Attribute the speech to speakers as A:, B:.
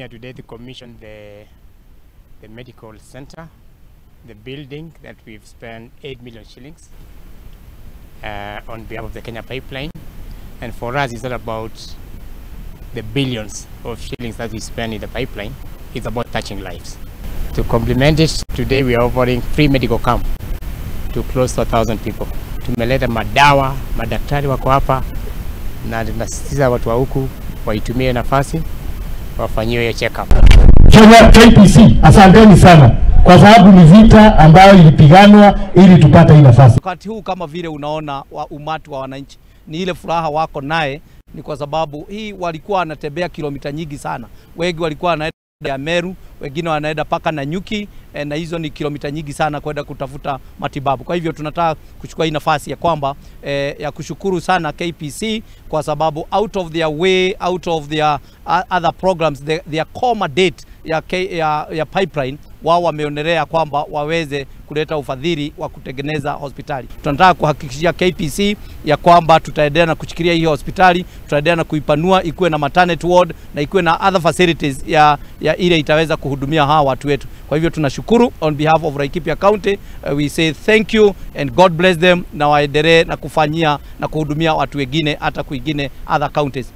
A: here today to commission the medical center, the building that we've spent 8 million shillings on behalf of the Kenya Pipeline. And for us, it's not about the billions of shillings that we spend in the pipeline, it's about touching lives. To complement it, today we are offering free medical camp to close to 1,000 people. Tumeleta madawa, madaktari wako hapa na tunasisitiza watu wa huku waitumie nafasi wafanyiwe hiyo check up.
B: Kenya KPC, asanteni sana kwa sababu ni vita ambayo ilipiganwa ili tupate hii nafasi.
C: Wakati huu kama vile unaona wa umati wa wananchi ni ile furaha wako naye, ni kwa sababu hii walikuwa wanatembea kilomita nyingi sana. Wengi walikuwa wanaenda ya Meru, wengine wanaenda paka Nanyuki, na hizo ni kilomita nyingi sana kwenda kutafuta matibabu. Kwa hivyo tunataka kuchukua hii nafasi ya kwamba ya kushukuru sana KPC kwa sababu out of their way, out of their other programs, their core mandate ya pipeline, wao wameonelea kwamba waweze kuleta ufadhili wa kutengeneza hospitali. Tunataka kuhakikishia KPC ya kwamba tutaendelea na kushikilia hii hospitali, tutaendelea na kuipanua ikuwe na maternity ward na ikuwe na other facilities ya ile itaweza kuhudumia hawa watu wetu. Kwa hivyo tunashukuru on behalf of Laikipia County, we say thank you and God bless them, na waendelee na kufanyia na kuhudumia watu wengine hata kwingine other counties.